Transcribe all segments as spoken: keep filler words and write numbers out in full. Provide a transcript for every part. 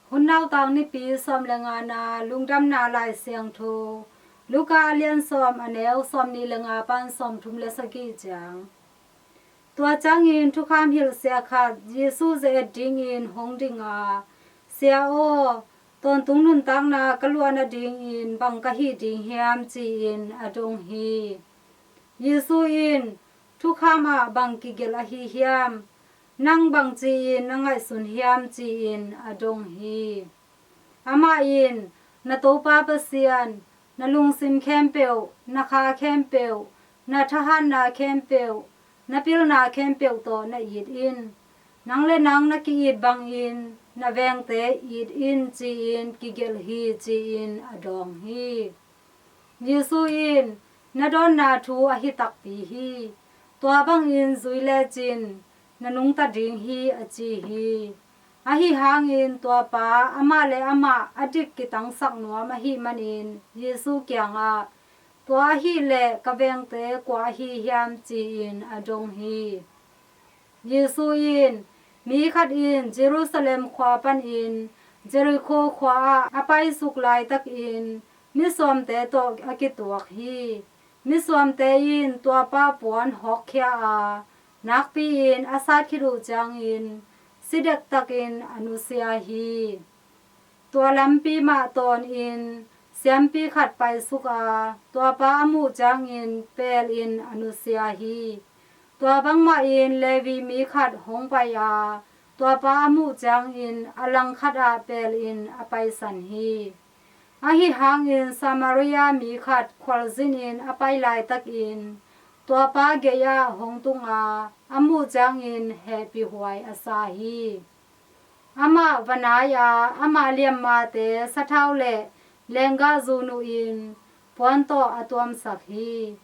Hun Nautak nipi sawm le ngana Lungdamna Lai Siangtho, Luka a lian sawm, a neu sawmnih le nga pan sawmthum le sagih ciang. Tua ciangin thukham hilhsia khat Jesu ze-et dingin hong dinga, "Sia aw, tawntung nuntakna ka luah nadingin bang ka hih ding hiam?" ci-in a dong hi. Jesu in, "Thukham ah bang kigelh ahi hiam? Nang bang ci-in na ngaihsun hiam?" ci-in a dong hi. Amah in, "Na Topa Pasian, na lungsim khempeuh, na kha khempeuh, na thahatna khempeuh, na pilna khempeuh tawh na it in. Nang le nang na ki-it bangin na vengte it in," ci-in kigelh hi, ci-in a dawng hi. Jesu in, "Na dawnna thu ahi takpi hi. Tua bangin zui lecin na nungta ding hi," a ci hi. Ahi hangin tua pa amah le amah a dik kitangsak nuam ahih manin Jesu kiangah, "Tua ahih leh ka vengte kua ahi hiam?" ci-in a dong hi. Jesu in, "Mi khat in Jerusalem khua panin Jericho khua ah a paisuk laitakin misuamte tawh a kituak hi. Misuamte in tua pa puan hawkkhia a, nakpi-in a sat khit uh ciangin si dektakin a nusia hi. Tua lampi mah tawnin siampi khat paisuk a, tua pa a muh ciangin pelin a nusia hi. Tua bangmahin Levi mi khat hong pai a, tua pa a muh ciangin a langkhat ah pelin a paisan hi. Ahi hangin Samaria mi khat khualzinin a pai laitakin tua pa gei-ah hong tung a, a muh ciangin hehpihhuai a sa hi. Amah va nai a, ama liammate sathau le lenggahzu nuhin puan tawh a tuamsak hi.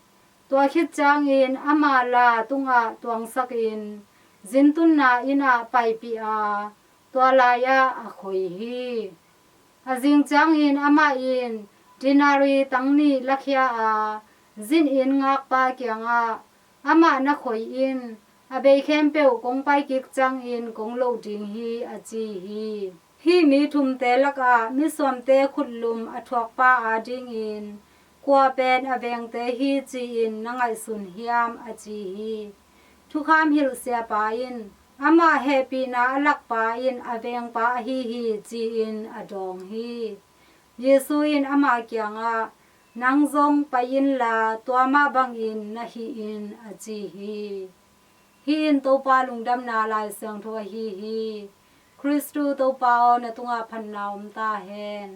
Tua khit ciangin ama la tungah tuangsakin zintunna inn ah paipih a, tua lai-ah a khoi hi. A zing ciangin amah in denarii tang nih lakhia a, zin inn ngakpa kiangah, 'Amah na khoi in, a bei khempeuh kong paikik ciangin kong loh ding hi,' a ci hi. Hih mi thumte lakah misuamte khutlum a thuakpa adingin kua pen a vengte hi ci-in na ngaihsun hiam? a ci hi. Thukham hilhsiapa in, "Amah hehpihna a lakpa in a vengpa ahi hi," ci-in a dawng hi. Jesu in ama kiangah, "Nang zong pai inla tua mah bangin na hih in," a ci hi. Hih in Topa Lungdamna Lai Siangtho ahi hi. Khristu Topa aw, na tungah phatna om ta hen.